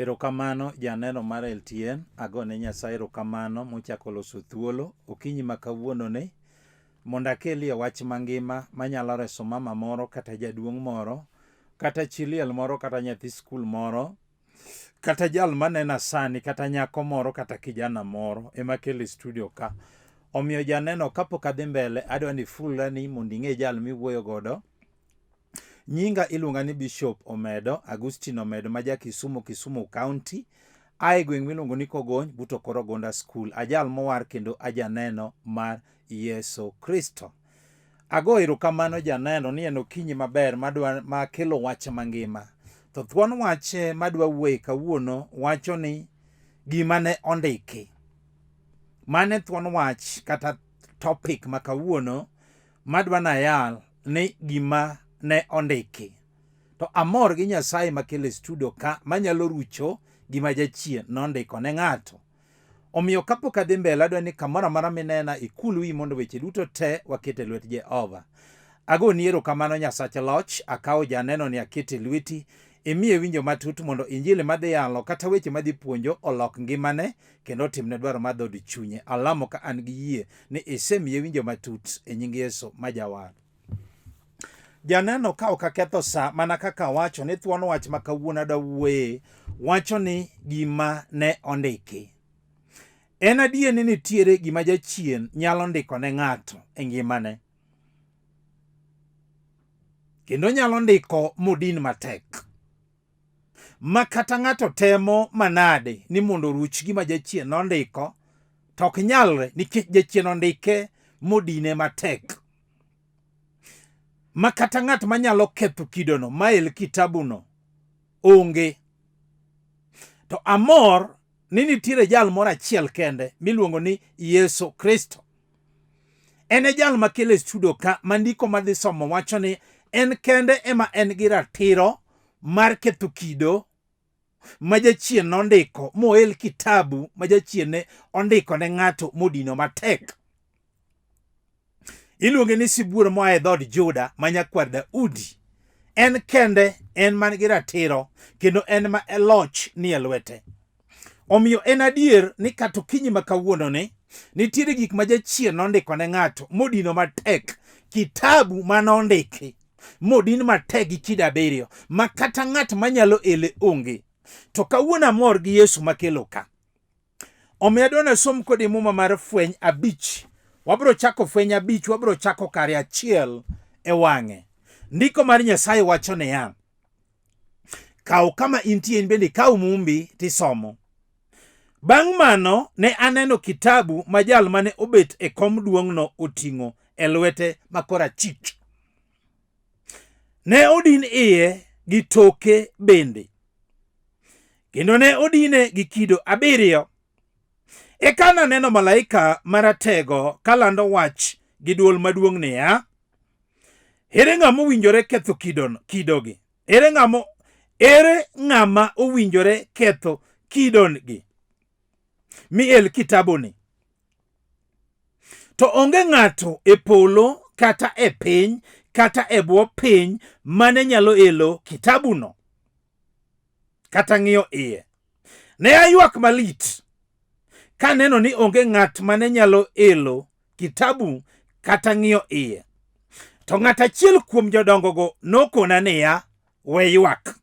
Erokamano janeno mar LTN, agone Nyasaye erokamano mochako loso thuolo okinyi ma kawuononi mondo akelie wach mangima manyalo reso mama moro kata jaduong' moro kata chi liel moro kata nyathi skul moro kata jal manena sani kata nyako moro kata kijana moro ema kelo e studio ka. Omiyo janeno kapok adhi mbele adwa ni ifulra ni mondo ing'e jal miwuoyo godo. Nyinga iluonga ni Bishop Omedo, Agustino Omedo ma ja Kisumu, Kisumu County. A e gweng' miluongo ni Kogony but Okoro Gonda School. Ajal mowar kendo ajaneno mar Yesu Kristo. Ago erokamano janeno ni en okinyi maber madwa ma kelo wach mangima. To thuon wach madwa wuoye kawuono wacho ni gima ne ondiki. Mane thuon wach kata topic ma kawuono madwa nayal ni gima ne ondiki. To amor gi Nyasaye makelo e studio ka manyalo rucho gima jachien nondiko ne ng'ato. Omiyo kapok adhi mbele adwa ni kamoro amora minena ikul wiyi mondo weche duto te waket e lwet Jehova. Agoni erokamano Nyasach loch, akawo janeno ni akete e lweti, imiye winjo matut mondo injili madhi yalo kata weche madhi puonjo olok ngimane kendo otimne dwaro mar dhood chunye. Alamo ka an gi yie ni isemiye winjo matut e nying Yesu ma Jawar. Janeno ka ok aketho sa mana kaka awacho ni thuon wach ma kawuono adwa wuoye wacho ni gima ne ondiki. En adier ni nitiere gima jachien nyalo ndiko ne ng'ato e ngimane. Kendo nyalo ndiko modin matek. Ma kata ng'ato temo manade ni mondo oruch gima jachien nondiko to ok nyalre nikech jachien ondike modine matek. Ma kata ng'at manyalo ketho kidono ma el kitabuno onge. To amor ni nitiere jal moro achiel kende miluongo ni Yesu Kristo. En e jal makelo e studio ka ma ndiko madhi somo wacho ni en kende ema en gi ratiro mar ketho kido ma jachien nondiko moel kitabu ma jachien ne ondiko ne ng'ato modino matek. Iluonge ni sibuor moa e dhood Juda ma nyakwar Daudi. En kende en man gi ratiro kendo en ma e loch ni e lwete. Omiyo en adier ni kata okinyi ma kawuononi nitiere gik ma jachien nondiko ne ng'ato modino matek kitabu ma nondiki modin matek gi kido abiriyo ma kata ng'at manyalo ele onge. To kawuono amor gi Yesu makelo ka. Omiyo adwa nasom kodi muma mar fweny abich. Wabiro chako fweny abich, wabiro chako kare achiel e wang'e. Ndiko mar Nyasaye wacho niya, kaw kama intie in bende ikaw mumbi tisomo. Bang' mano ne aneno kitabu ma jal mane obet e kom duong'no oting'o e lwete ma korachich. Ne odin iye gi toke bende, kendo ne odine gi kido abiriyo. Eka naneno malaika maratego kalando wach gi dwol maduong' niya, Ere ng'ama owinjore ketho kidono, kidogi? Ere ng'ama ere ng'ama owinjore ketho kidongi? Mi el kitabuni. To onge ng'ato e polo kata e piny kata e bwo piny mane nyalo elo kitabuno kata ng'iyo iye. Ne aywak malit kaneno ni onge ng'at mane nyalo elo kitabu kata ng'iyo iye. To ng'at achiel kuom jodongogo nokona niya, we ywak.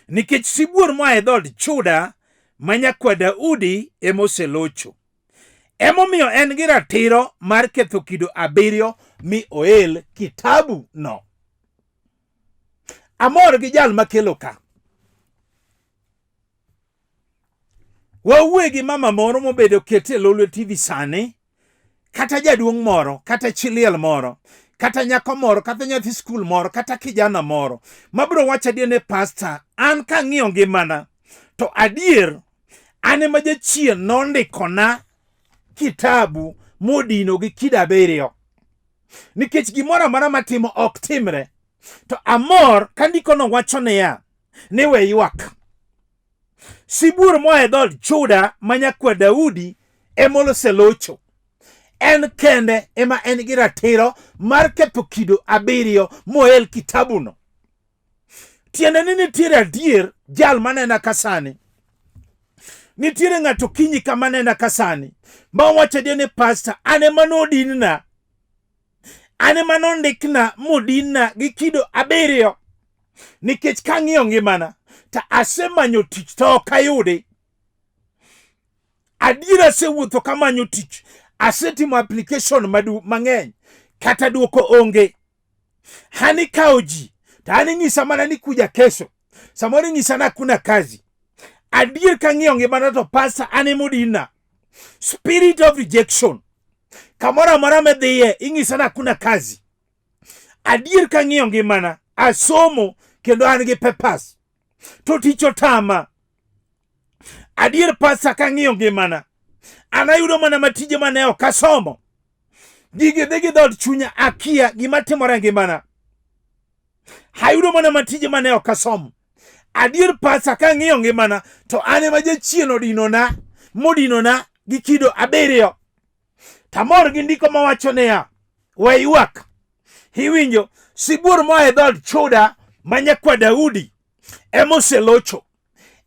Nikech sibuor moa e dhood Juda ma nyakwa Daudi ema oselocho. Emomiyo en gi ratiro mar ketho kido abiriyo mi oel kitabu no. Amor gi jal makelo ka. Wawuoye gi mama moro mobedo kete e Lolwe TV sani, kata jaduong' moro, kata chi liel moro, kata nyako moro, kata nyathi skul moro, kata kijana moro, mabiro wacho adier ne pasta, an kang'iyo ngimana, to adier an ema jachien nondikona kitabu modino gi kido abiriyo. Nikech gimoro amora matimo ok timre. To amor ka ndikono wacho niya, ni we ywak. Sibuor moa e dhood Juda ma nyakwa Daudi ema oselocho. En kende ema en gi ratiro mar ketho kido abiriyo moel kitabuno. Tiende ni nitiere adier jal manena ka sani. Nitiere ng'ato kinyi kama nena ka sani ma wacho adier ni pasta an ema nodinna. An ema nondikna modinna gi kido abiriyo. Nikech kang'iyo ngimana to asemanyo tich to ok ayudi. Adier asewuotho kamanyo tich, asetimo application madu mang'eny kata duoko onge. Hani kawo ji to an inyisa mana ni kuja kesho, samoro inyisa ni hakuna kazi. Adier kang'iyo ngimana to pasta an emodinna. Spirit of rejection. Kamoro amora midhiye inyisa ni hakuna kazi. Adier kang'iyo ngimana asomo kendo an gi papers to tich otama. Adier pasta kang'iyo ngimana an ayudo mana matije mane ok asomo. Gigi dhi gi dhood chunya akia gima timore e ngimana. Ayudo mana matije mane ok asomo. Adier pasta kang'iyo ngimana to an ema jachien odinona modinona gi kido abiriyo. Tamor gi ndiko mawacho niya, we ywak. Iwinjo, sibuor moa e dhood Juda ma nyakwa Daudi ema oselocho.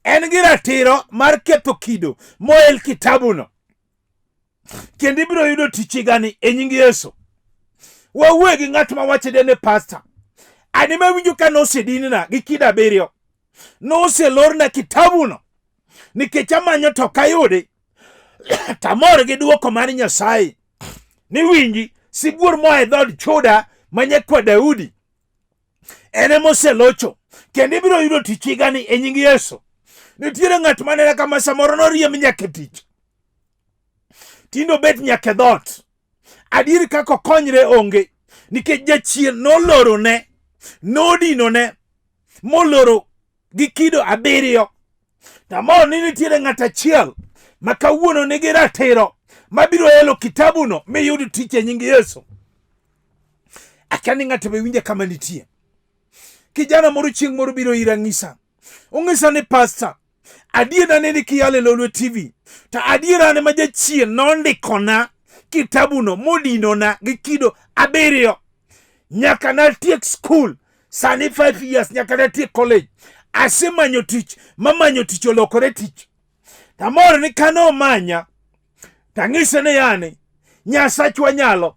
En gi ratiro mar ketho kido moel kitabuno. Kendo ibiro yudo tich higani e nying Yesu. Wawuoye gi ng'at ma wacho ni pasta. An ema awinjo ka nosedinna gi kido abiriyo. Noselorna kitabuno nikech amanyo to ok ayudi. Tamor gi dwoko mar Nyasaye ni winji sibuor moa e dhood Juda ma nyakwa Daudi en ema oselocho kendo ibiro yudo tich higani e nying Yesu. Nitiere ng'at manena kama samoro noriemb nyaka e tich, tinde obet nyaka e dhoot. Adier kaka okonyre onge nikech jachien nolorone, nodinone moloro gi kido abiriyo. Tamor ni nitiere ng'at achiel ma kawuono nigi ratiro mabiro elo kitabuno miyud tich e nying Yesu. Akia ni ng'ato be winja kama nitie. Kijana moro chieng' moro biro ira ng'isa. Ong'isa ni pasta, adier aneni kiyalo e Lolwe TV. To adier an ema jachien nondikona kitabuno modinona gi kido abiriyo. Nyaka natiek skul sani 5 years nyaka natiek college. Asemanyo tich mamanyo tich olokore tich. Tamor ni kane omanya tang'ise ni yani Nyasachwa nyalo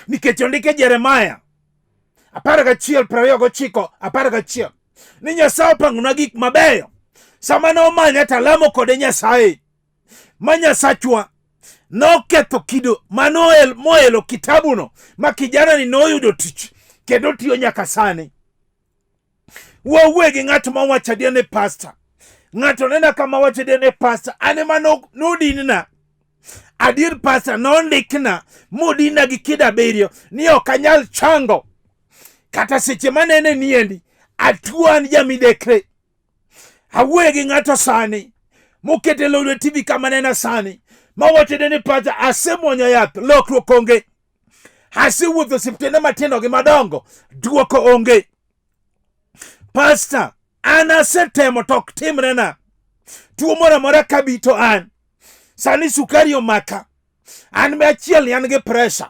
nikech ondike Jeremaya 11 29 11 ni Nyasaye opangonwa gik mabeyo. Sama ne omanya talamo kode Nyasaye ma Nyasachwa noketho kido manoel moelo kitabuno ma kijanani noyudo tich kendo tiyo nyaka sani. Wawuoye gi ng'at ma wacho adier ni pasta. Ng'ato nena kama wacho adier ni pasta, an ema nodinna. Adier pasta nondikna modinna gi kido abiriyo ni ok anyal chango. Kata seche manene niendi, atuo an jamidekre. Awuoye gi ng'ato sani mokete Lolwe TV kama nena sani mawacho ni pasta asemuonyo yath lokruok onge. Asewuotho osiptende matindo gi madongo duoko onge. Pasta, an asetemo to ok timrena. Tuo moro amora kabi to an. Sani sukari omaka. An be achiel ni an gi pressure.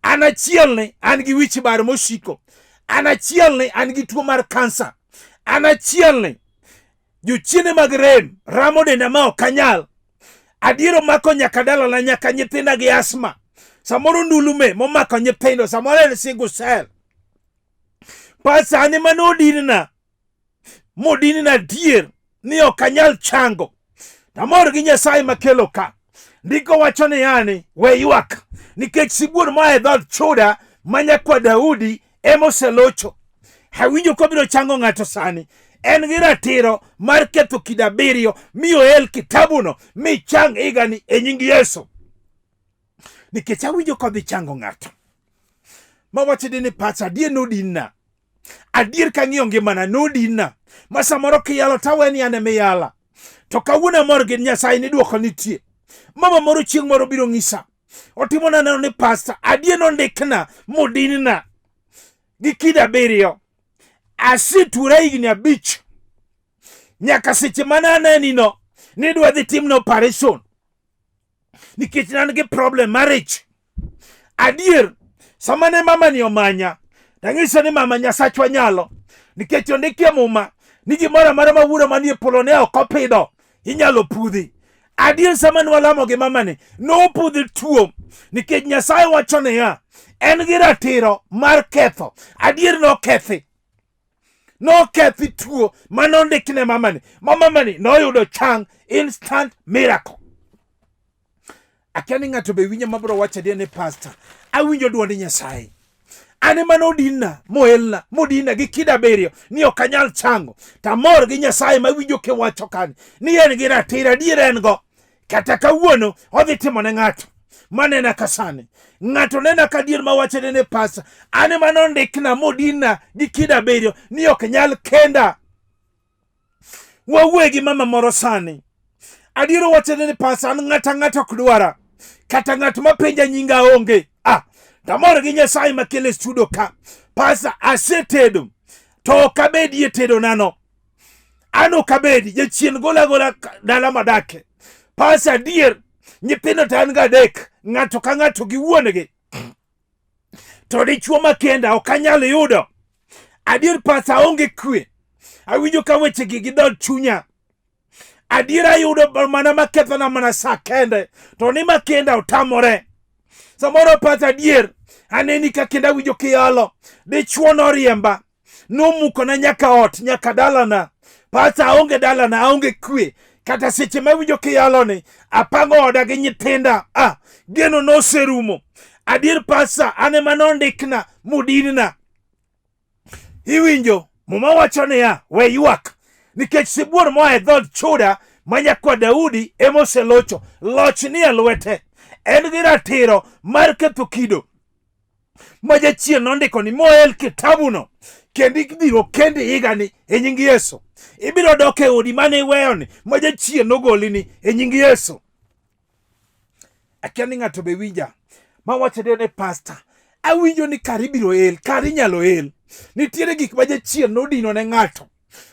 An achiel ni an gi wich bar mosiko. An achiel ni an gi tuo mar kansa. An achiel ni jochiende mag rem ramo denda ma ok anyal. Adier omako nyaka dalana nyaka nyithinda gi asma. Samoro ndulume momako nyithindo, samoro en single cell. Pasa an ema nodinna modinna adier ni ok anyal chango. Tamor gi Nyasaye makelo ka. Ndiko wacho ni yani we ywak nikech sibuor moa e dhood Juda ma nyakwa Daudi ema oselocho. Awinjo kobiro chango ng'ato sani. En gi ratiro mar ketho kido abiriyo mi oel kitabuno mi chang higani e nying Yesu. Nikech awinjo kodhi chango ng'ato. Mawacho ni pacha adier nodinna. Adier kang'iyo ngimana nodinna. Ma samoro kiyalo tawe ni an emiyala. To kawuono amor gi Nyasaye ni dwoko nitie. Mama moro chieng' moro biro ng'isa. Otimo na neno ni pasta adier nondikna modinna gi kido abiriyo. Asetuora higni 5 nyaka seche mane anenino nidwa dhi timna operation nikech ne an gi problem marich. Adier sama ne mama ni omanya Tang'ise ni mama Nyasachwa nyalo. Nikech ondikie muma ni gimoro amora ma wuoro manie polo ne ok opidho inyalo pudhi. Adier sama nwalamo gi mamani nopudhi tuo nikech Nyasaye wacho niya en gi ratiro mar ketho. Adier nokethi. Nokethi tuo manondikne mamani. Ma mamani noyudo chang instant miracle. Akia ni ng'ato be winjo mabro wacho adier ni pastor, awinjo dwond Nyasaye. An ema nodinna moelna modinna gi kido abiriyo ni ok anyal chango. Tamor gi Nyasaye mawinjo kiwacho kani ni en gi ratiro adier en go. Kata kawuono odhi timo ne ng'ato manena ka sani. Ng'ato nena ka adier mawacho ni pastor, an ema nondikna modinna gi kido abiriyo ni ok nyal kenda. Wawuoye gi mama moro sani. Adier owacho ni pasa an ng'ata ng'ato ok dwara. Kata ng'at ma penja nyinga onge. Ah, tamor gi Nyasaye makele studio ka. Pasa asetedo. To ok abedie tedo nano. An ok abedi. Jachien gola gola dala madake. Pasa adier nyithindo to an ga adek. Ng'ato ka ng'ato gi wuon-gi. To dichuo makenda ok anyal yudo. Adier pasa onge kwe. Awinjo ka wechegi gi dhood chunya. Adier ayudo mana makethona mana sa kende. To ni makenda otamore. Samoro pasa adier aneni ka kendo awinjo kiyalo. Dichuo noriemba. Nomukona nyaka ot, nyaka dalana. Pasa aonge dalana, aonge kwe. Kata seche mawinjo kiyalo ni apango oda gi nyithinda. Ah, geno noserumo. Adier pasa an ema nondikna modinna. Iwinjo, Muma wacho niya, we ywak nikech sibuor moa e dhood Juda ma nyakwa Daudi ema oselocho. Loch ni e lwete. En gi ratiro mar ketho kido ma jachien nondiko ni moel kitabuno kendo ibiro kendi higani e nying Yesu. Ibiro dok e odi mane iweyoni ma jachien nogolini e nying Yesu. Akia ni ng'ato be winja ma wacho ni pasta awinjo ni kar ibiro el kar inyalo el. Nitiere gik ma jachien nodino ne ng'ato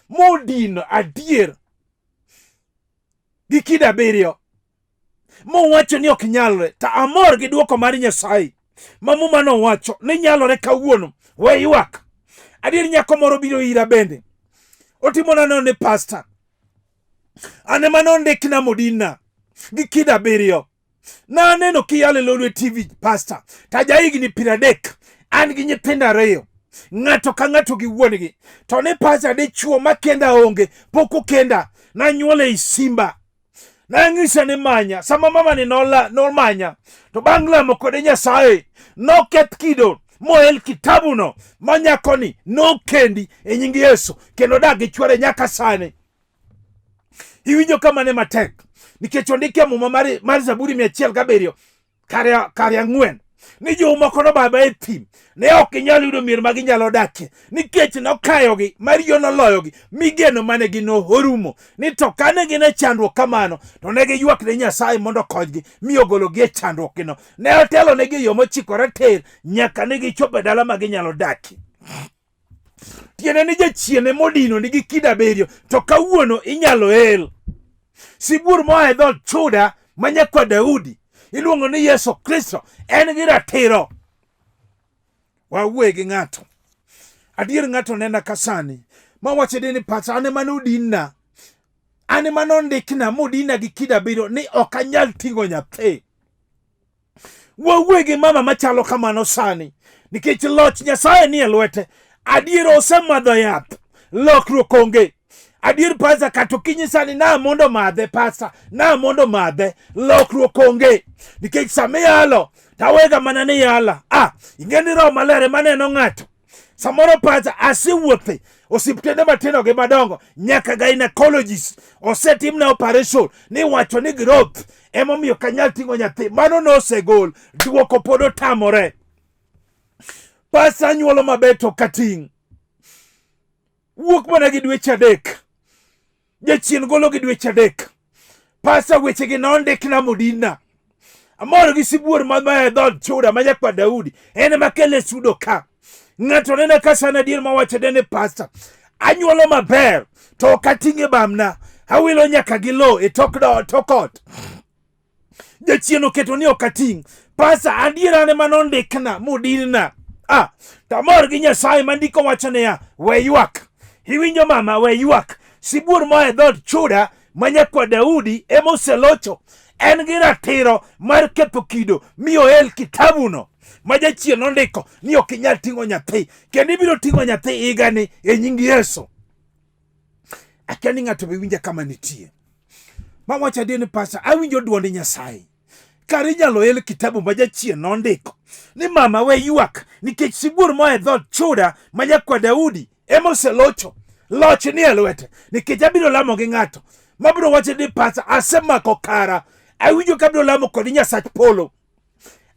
modino adier gi kido abiriyo mowacho ni ok nyalre to amor gi dwoko mar Nyasaye ma Muma nowacho ni nyalore kawuono we ywak. Adier nyako moro biro ira bende otimo nano ni pasta an ema nondikna modinna gi kido abiriyo naneno kiyalo e Lolwe TV pasta to aja higni 30 an gi nyithindo ariyo ng'ato ka ng'ato gi wuon-gi to ni pasta dichuo ma kenda onge pok okenda nanyuole ei simba nang'ise ni manya sama mama ni nomanya to bang' lamo kode Nyasaye noketh kido moel kitabuno ma nyakoni nokendi e nying Yesu kendo dak gi chwore nyaka sani. Iwinjo ka mane matek nikech ondiki e Muma mar Zaburi 107 kare 4 ni jomoko nobaba e thim ne ok ginyal yudo mier ma ginyalo dakie nikech nokayogi mariyo noloyogi mi geno mane gin orumo ni to kane gin e chandruok kamano to ne giywak ne Nyasaye mondo okonygi mi ogologi e chandruokgino. Ne otelonegi e yo mochikore tir nyaka ne gichopo e dala ma ginyalo dakie. Tiende ni jachien ema odino nigi kido abiriyo to kawuono inyalo el. Sibuor moa e dhood Juda ma nyakwa Daudi iluongo ni Yesu Kristo en gi ratiro. Wawuoye gi ng'ato. Adier ng'ato nena ka sani mawacho ni pacha an ema nodinna. An ema nondikna modinna gi kido abiriyo ni ok anyal ting'o nyathi. Wawuoye gi mama machalo kamano sani nikech loch Nyasaye nie lwete. Adier osemadho yath, lokruok onge. Adier pasa kata okinyi sani na mondo madhe pasa na mondo madhe lokruok onge nikech sama iyalo tawega mana ni yala ah ing'e ni roho maler ema neno ng'ato samoro pacha asewuothe osiptende matindo gi madongo nyaka gynecologist osetimna operation ni wacho ni growth emomiyo kanyal ting'o nyathi mano nosegol duoko pod otamore pasa nyuolo maber to kating' wuok mana gi dweche 3 jachien golo gi dweche 3 pasa wechegi nondikna modinna amor gi sibuor ma e dhood Juda ma nyakwa Daudi en ema kele sudo ka ng'ato nena ka sana adier mawacho dene pasta anyuolo maber to ok ating'e bamna awilo nyaka gi lo e tok tok ot jachien oketo ni ok ating' pasa adier an ema nondikna modinna Ah, tamor gi Nyasaye ma ndiko wacho niya, we ywak. Iwinjo mama, we ywak. Sibuor moa e dhood Juda ma nyakwa Daudi ema oselocho. En gi ratiro mar ketho kido mi oel kitabuno ma jachien nondiko ni ok inyal ting'o nyathi kendo ibiro ting'o nyathi higani e nying Yesu. Akia ni ng'ato be winja kama nitie. Mawacho adier ni pasa, awinjo dwond Nyasaye. Kar inyalo el kitabu ma jachien nondiko ni mama we ywak nikech sibuor moa e dhood Juda ma nyakwa Daudi ema oselocho. Loch ni e lwete nikech abiro lamo gi ng'ato mabiro wacho ni pasa asemako kara awinjo ka abiro lamo kod Nyasach polo.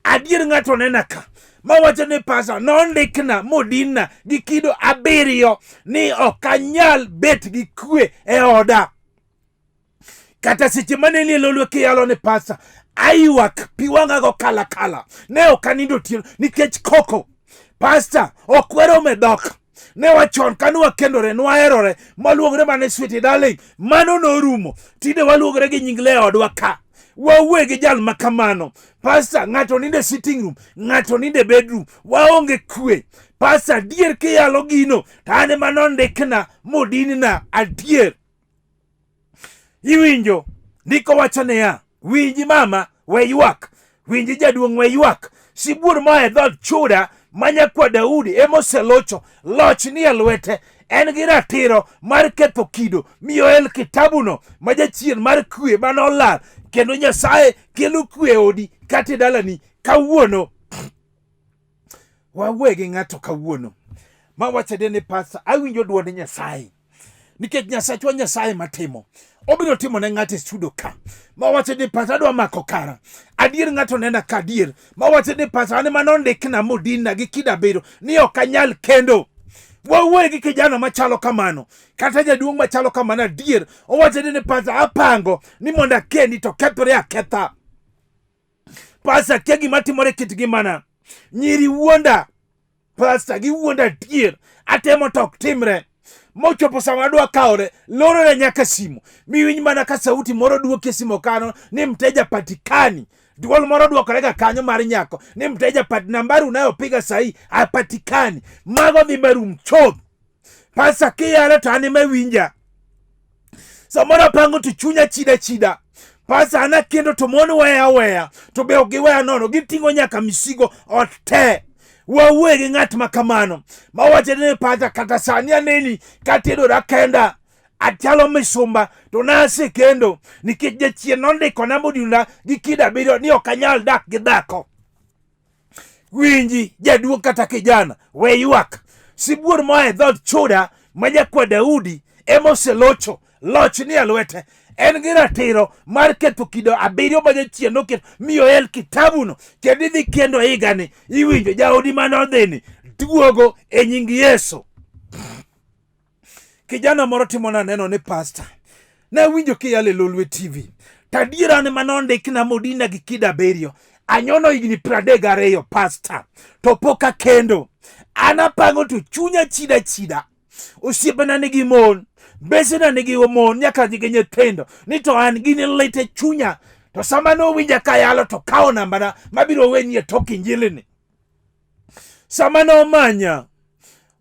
Adier ng'ato nena ka mawacho ni pasa nondikna modinna gi kido abiriyo ni ok anyal bet gi kwe e oda. Kata seche mane nie lolwe kiyalo ni pasa aywak pi wang'a go kala kala ne ok anindo otieno nikech koko pasta ok warom e dhok ne wachon kane wakendore nwaherore mwaluongre mana sweet darling mano norumo tinde waluongre gi nying le odwa ka wawuoye gi jal ma kamano pasta ng'ato nindo e sitting room ng'ato nindo e bedroom waonge kwe pasta adier kiyalo gino to an ema nondikna modinna adier Iwinjo? Ndiko wacho niya, winji mama, we ywak. Winji jaduong' we ywak. Sibuor moa e dhood Juda ma nyakwa Daudi ema oselocho. Loch ni e lwete. En gi ratiro mar ketho kido mi oel kitabuno ma jachien mar kwe mane olal kendo Nyasaye kelo kwe e odi kata e dalani kawuono. Wawuoye gi ng'ato kawuono ma wacho ni pasta awinjo dwond Nyasaye nikech Nyasachwa Nyasaye matimo obiro timo ne ng'ato e studio ka ma wacho ni pasta adwa mako kara adier ng'ato nena ka adier ma wacho ni pasta an ema nondikna modinna gi kido abiriyo ni ok anyal kendo wawuoye gi kijana machalo kamano kata jaduong' machalo kamano adier owacho ni pasta apango ni mondo akendi to kethore aketha pasta kia gima timore kit ngimana nyiri wuonda pasta giwuonda adier atemo to ok timre mochopo sama adwa kawore lorore nyaka simu miwinj mana ka sauti moro duoki e simo kano ni mteja patikani duol moro duokore ga kanyo mar nyako ni mteja pat nambari unayopiga sahi hapatikani mago dhi marum chuth pasta kiyalo to an ema iwinja samoro apango to chunya chida chida pasa an akendo to mon weya weya to be ok giweya nono giting'o nyaka misigo ot te wawuoye gi ng'at ma kamano mawacho ni pasa kata sani aneni katedora kenda achalo misumba to nasekendo nikech jachien nondikona modinona gi kido abiriyo ni ok anyal dak gi dhako Winji jaduong' kata kijana, we ywak. Sibuor moa e dhood Juda ma nyakwa Daudi ema oselocho. Loch ni e lwete. En gi ratiro mar ketho kido abiriyo ma jachien noketo mi oel kitabuno kendo idhi kendo higani. Iwinjo jaodi mane odhini duogo e nying Yesu. Kijana moro timona neno ni pasta. Ne awinjo kiyalo e Lolwe TV. To adiera an ema nondikna modina gi kido abiriyo. Anyono higni 32 pasta. To pok akendo. An apango to chunya chida chida. Osiepena nigi mon. Mbesena nigi mon nyaka nigi nyithindo. Ni to an gini lit e chunya. To sama nowinja kayalo to kawo nambana mabiro weni e tok injilini. Sama nomanya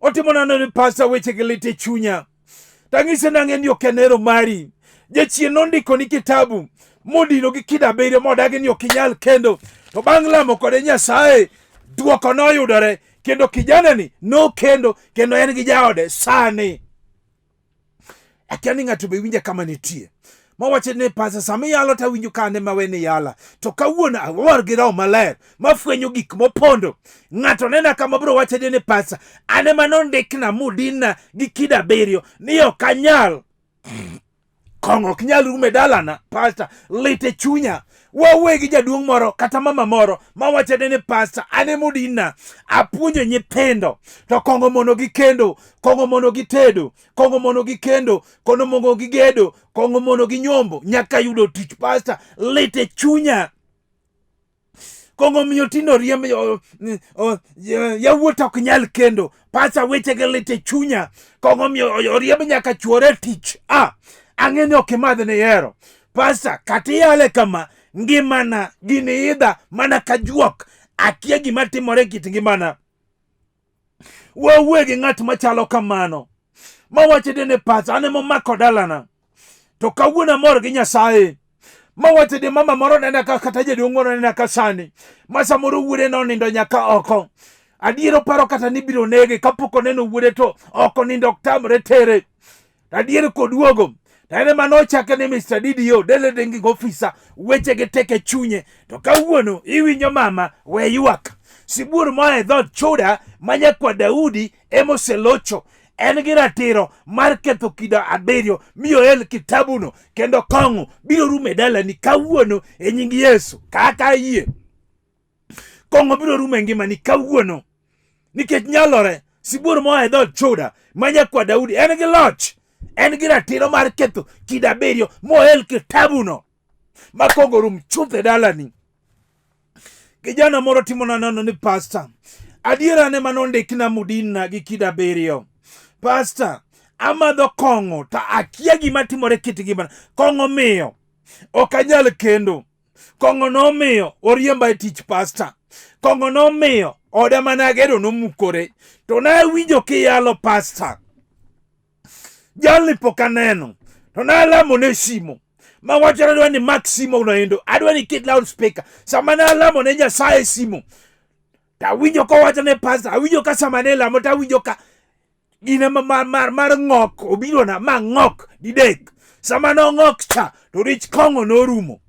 otimo nano ni pasta weche gi lit e chunya tang'ise nang'e ni ok en hero mari jachien nondiko ni kitabu modino gi kido abiriyo modagi ni ok inyal kendo to bang' lamo kode Nyasaye dwoko noyudore kendo kijanani nokendo kendo en gi jaode sani akia ni ng'ato be winja kama nitie mawacho ni pasa sama iyalo to awinjo ka an ema weni yala to kawuono awuor gi roho maler mafwenyo gik mopondo ng'ato nena kama biro wacho ni pasa an ema nondikna modinna gi kido abiriyo ni ok anyal kong'o ok nyal rumo e dalana pasta lit e chunya wawuoye gi jaduong' moro kata mama moro mawacho ni pasta an ema odinna apuonjo nyithindo to kong'o mono gi kendo kong'o mono gi tedo kong'o mono gi kendo kong'o mono gi gedo kong'o mono gi nyombo nyaka yudo tich pasta lit e chunya kong'o miyo tinde oriemb yawuot ok nyal kendo pasta wechege lit e chunya kong'o miyo oriemb nyaka chuore e tich ah ang'e ni ok imadh ni ihero pasta kata iyale kama ngimana gini idha mana ka juok akia gima timore e kit ngimana. Wawuoye gi ng'at machalo kamano. Mawacho ni pacha an ema omako dalana. To kawuono amor gi Nyasaye. Mawacho ni mama moro nena ka kata jaduong' moro nena ka sani. Ma samoro wuode nonindo nyaka oko. Adier oparo kata ni biro nege kapok oneno wuode to oko nindo ok tamre tere. Adier koduogo to en ema nochake ni Mr. DDO, Delegating Officer, wechege tek e chunye. To kawuono iwinjo mama we ywak. Sibuor moa e dhood Juda ma nyakwa Daudi ema oselocho. En gi ratiro mar ketho kido abiriyo mi oel kitabuno kendo kong'o biro rumo e dalani kawuono e nying Yesu. Kaka ayie. Kong'o biro rumo e ngimani kawuono nikech nyalore sibuor moa e dhood Juda ma nyakwa Daudi en gi loch, en gi ratiro mar ketho kido abiriyo moel kitabuno ma kong'o rum chuth e dalani. Kijana moro timona nano ni pasta, adiera ne mane ondikna mudinna gi kido abiriyo. Pasta, amadho kong'o to akia gima timore kit ngimana. Kong'o miyo ok anyal kendo. Kong'o nomiyo oriemba e tich pasta. Kong'o nomiyo oda mane agero nomukore. To nawinjo kiyalo pasta. Jalni pok aneno. To nalamo ne simo. Ma wacho adwa ni mak simo no endo. Adwa ni ket loud speaker. Sama nalamo ne Nyasaye simo. Tawinjo kowacho ne pasta. Awinjo ka sama ne lamo tawinjo ka gine mar, mar, mar ng'ok obirona ma ng'ok didek sama nong'ok cha to rich kong'o norumo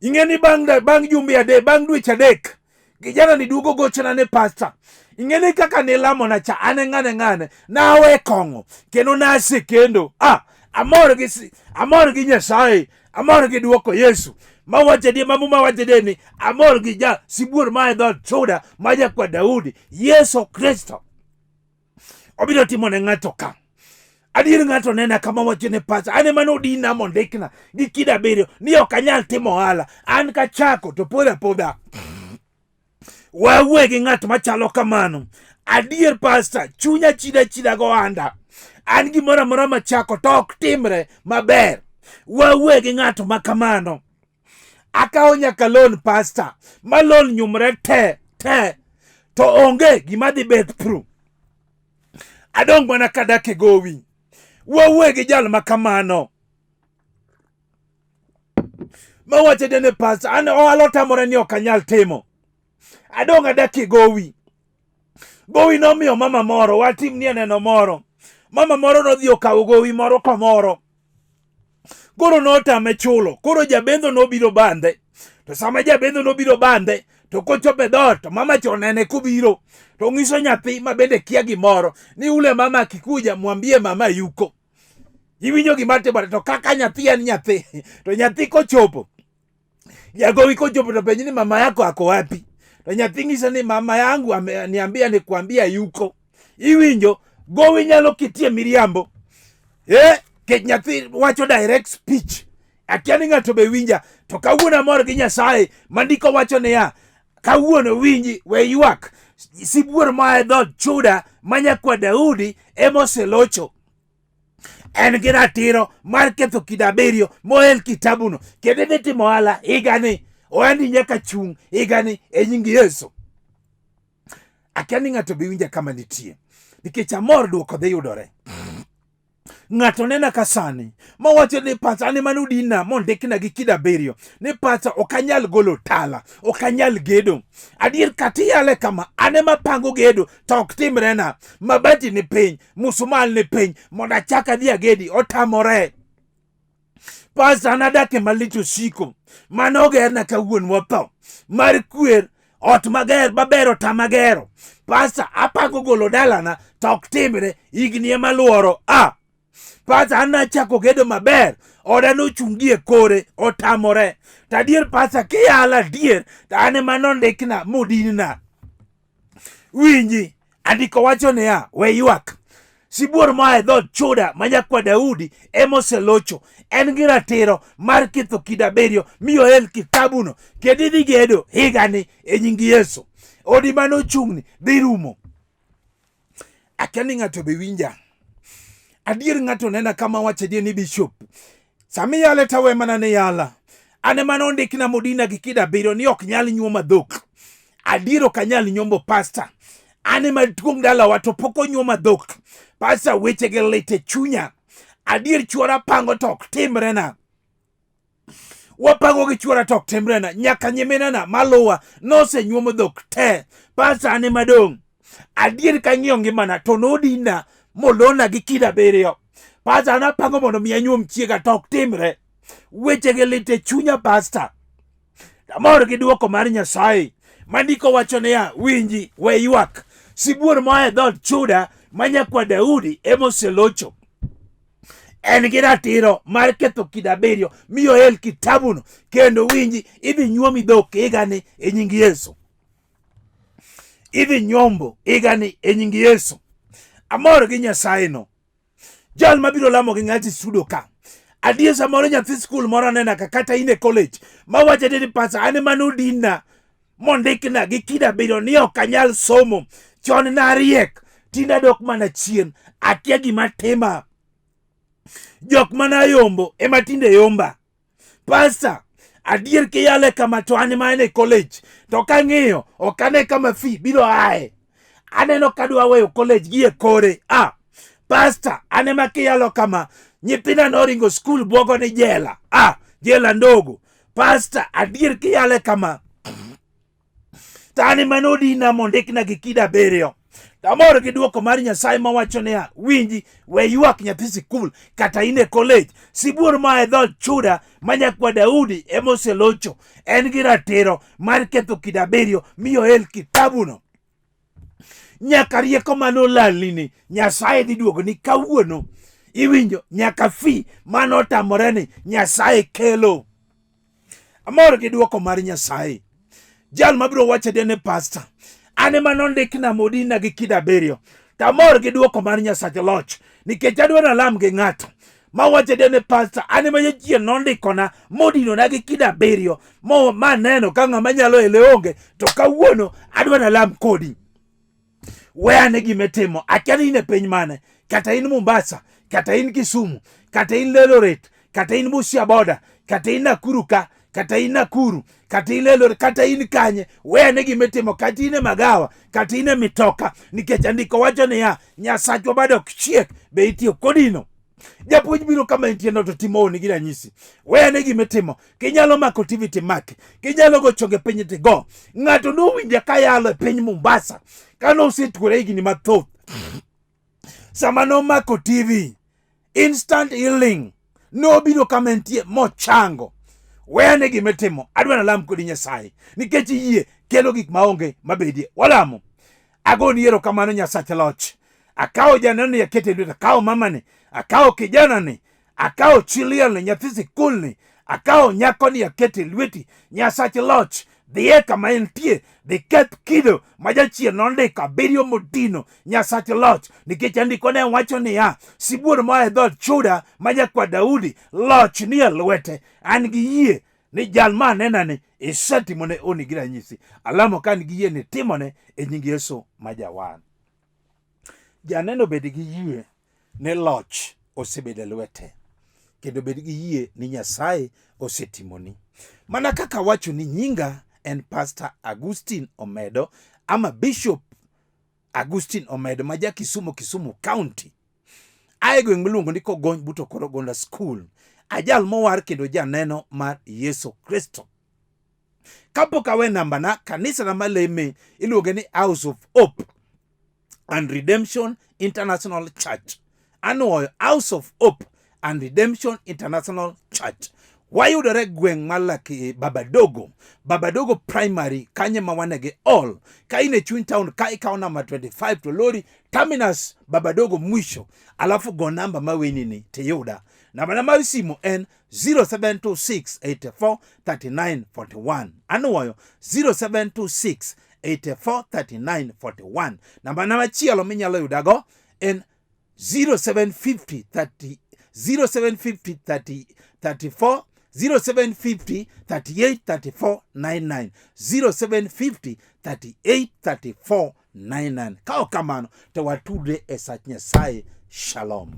ing'e ni bang' bang' jumbe adek bang' dweche adek kijana ni duogo gochona ne pasta ing'e ni kaka nilamona cha an e ng'ane ng'ane nawe kong'o kendo nasekendo ah amor gi amor gi Nyasaye amor gi duoko Yesu mawacho die ma muma wacho die ni amor gi ja sibuor ma e dhood Juda ma jakwa Daudi Yesu Kristo obiro timo ne ng'ato ka adier ng'ato nena kama wacho ne pacha an ema nodina mondikna gi kido abiriyo ni ok anyal timo ohala an kachako to podho apodha wawuoye gi ng'at machalo kamano adier pasta chunya chida chida gohanda an gimoro amora machako to ok timre maber wawuoye gi ng'ato ma kamano akawo nyaka loan pasta ma loan nyumre te te to onge gima dhi bet through adong' mana kadak e gowi wawuoye gi jal ma kamano mawacho dene pasta an ohala otamore ni ok anyal timo adong' adak e gowi gowi nomiyo mama moro watim ni aneno moro mama moro nodhi okawo gowi moro kamoro koro notame chulo koro jabendho nobiro bandhe to sama jabendho nobiro bandhe to kochopo e dhoot to mama cha onene kobiro to ng'iso nyathi ma bende kia gimoro ni ule mama akikuja mwambie mama yuko iwinjo gima timore to kaka nyathi en nyathi to nyathi kochopo jagowi kochopo to penj ni mama yako ako wapi to nyathi ng'iso ni mama yangu niambia nikuambia yuko iwinjo gowi nyalo kitie miriambo eh kech nyathi wacho direct speech akia ni ng'ato be winja to kawuono amor gi nyasaye mandiko wacho niya kawuono winji we ywak sibuor moa e dhood juda ma nyakwa daudi ema oselocho en gi ratiro mar ketho kido abiriyo moel kitabuno kendo idhi timo ohala higani ohandi nyaka chung' higani e nying yesu akia ni ng'ato be winja kama nitie nikech amor duoko dhi yudore ng'ato nena ka sani mawacho ni pacha an ema nodinna mondikna gi kido abiriyo ni pacha ok anyal golo tala ok anyal gedo adier kata iyale kama an ema pango gedo to ok timrena mabati ni piny musumal ni piny mondo achak adhi agedi otamore pasta an adak e malit osiko mane ogerna ka wuonwa otho mar kwer ot mager maber otama gero pasta apango golo dalana to ok timre higni ema luoro a pasta an nachako gedo maber oda nochung' gi e kore otamore to adier pasta kiyala adier to an ema nondikna modinna Winji, andiko wacho niya, we ywak. Sibuor moa e dhood Juda ma nyakwa Daudi ema oselocho. En gi ratiro mar ketho kido abiriyo mi oel kitabuno kendo idhi gedo higani e nying Yesu. Odi mane ochung'ni dhi rumo. Akia ni ng'ato be winja. Adier ng'ato nena kama wacho adier ni bishop. Sama iyale to awe mana ni yala. An ema nondikna modina gi kido abiriyo ni ok nyal nyuoma dhok. Adier ok anyal nyombo pasta. An ema duong' dalawa to pok onyuoma dhok. Pasta wechegi lit e chunya. Adier chuora pango to ok timrena. Wapango gi chuora to ok timrena. Nyaka nyiminena maluwa nosenyuomo dhok te. Pasta an ema dong'. Adier kang'iyo ngimana to nodina molona gi kido abiriyo. Pasta an apango mondo mi anyuom chiega to ok timre. Wechegi lit e chunya pasta. Amor gi dwoko mar Nyasaye. Mandiko wacho niya, winji, we ywak. Sibuor moa e dhood Juda ma nyakwa Daudi ema oselocho. En gi ratiro mar ketho kido abiriyo mi oel kitabuno kendo winji idhi nyuomi dhok higani e nying Yesu. Idhi nyombo higani e nying Yesu. Amor gi Nyasaye no. Jal mabiro lamo gi ng'ati studio ka. Adier samoro nyathi skul moro anena ka kata in e college mawacho ni pasa an ema nodinna mondikna gi kido abiriyo ni ok anyal somo. Chon nariek, tinde adok mana chien, akia gima tima. Jok mana yombo ema tinde yomba. Pastor, adier kiyale kama to an ma en e college to kang'iyo ok ane kama fee biro aye. Aneno kadwa weyo college gi e kore. Ah, pastor, an ema kiyalo kama nyithinda noringo skul bwogo ni jela. Ah, jela ndogo. Pastor, adier kiyale kama to an ema nodina mondikna gi kido abiriyo. Amor gi dwoko mar Nyasaye mawacho niya, winji, we ywak nyathi sikul kata in e college. Sibuor ma e dhood Juda ma nyakwa Daudi ema oselocho. En gi ratiro mar ketho kido abiriyo mi oel kitabuno. Nyaka rieko mane olalni ni Nyasaye dhi duogo ni kawuono. Iwinjo, nyaka fi mane otamore ni Nyasaye kelo. Amor gi dwoko mar Nyasaye. Jal mabiro wacho adier ni pasta, an ema nondikna modina gi kido abiriyo. To amor gi dwoko mar Nyasach loch nikech adwa nalam gi ng'ato mawacho adier ni pasta, an ema jachien nondikona modinona gi kido abiriyo mo maneno ka ng'ama nyalo ele onge to kawuono adwa nalam kodi. We ane gima itimo. Akia ni in e piny mane, kata in Mombasa, kata in Kisumu, kata in Eldoret, kata in Busia boda, kata in Nakuru ka, kata in Nakuru, kata in Eldoret, kata in kanye. We ane gima itimo, kata in e magawa, kata in e mitoka, nikech andiko wacho niya, Nyasachwa bado ok chiek, be itiyo kodino. Japuonj biro kama entie no to timo honni gi ranyisi. We ane gima itimo. Kinyalo mako TV timake. Kinyalo go chonge piny tigo. Ng'ato nowinja kayalo e piny Mombasa kane osetuore higni mathoth. Sama nomako TV, instant healing nobiro kama entie mochango. We ane gima itimo. Adwa nalam kodi Nyasaye nikech yie kelo gik maonge mabedie. Walamo. Agoni erokamano Nyasach loch. Akawo janeno ni akete e lweta, akawo mamani, akawo kijanani, akawo chi lielni, nyathi sikulni, akawo nyakoni akete e lweti. Nyasach loch, dhiye kama entie, dhi keth kido ma jachien nondiko abiriyo modino. Nyasach loch, nikech andiko ne wacho niya, sibuor moa e dhood Juda ma nyakwa Daudi, loch nie lwete. An gi yie ni jal ma anenani isetimone honni gi ranyisi. Alamo ka an gi yie ni itimone e nying Yesu ma Jawar. Janeno bed gi yie ni loch osebedo e lwete kendo bed gi yie ni Nyasaye osetimoni. Mana kaka awacho ni nyinga en Pastor Augustine Omedo ama Bishop Augustine Omedo ma ja Kisumu, Kisumu County. Ae gweng' miluongo ni Kogony but Okorogonda School. Ajal mowar kendo janeno mar Yesu Kristo. Kapok awe nambana, kanisana maleme iluonge ni House of Hope and Redemption International Church. Anuoyo House of Hope and Redemption International Church. Wayudore gweng' mar Laki Babadogo, Babadogo Primary, kanye ma wane gi all. Ka in e chuny town ka ikawo namba 25 to lori terminus Babadogo mwisho, alafu go namba maweni ni tiyuda. Namba na mar simu en 0726843941. Anuoyo 0726843941. Namba na machielo minyalo yudago en 0750 30 0750 30 34 0750 38 34 99 0750 38 34 99. Ka ok kamano to watudre e sach Nyasaye. Shalom.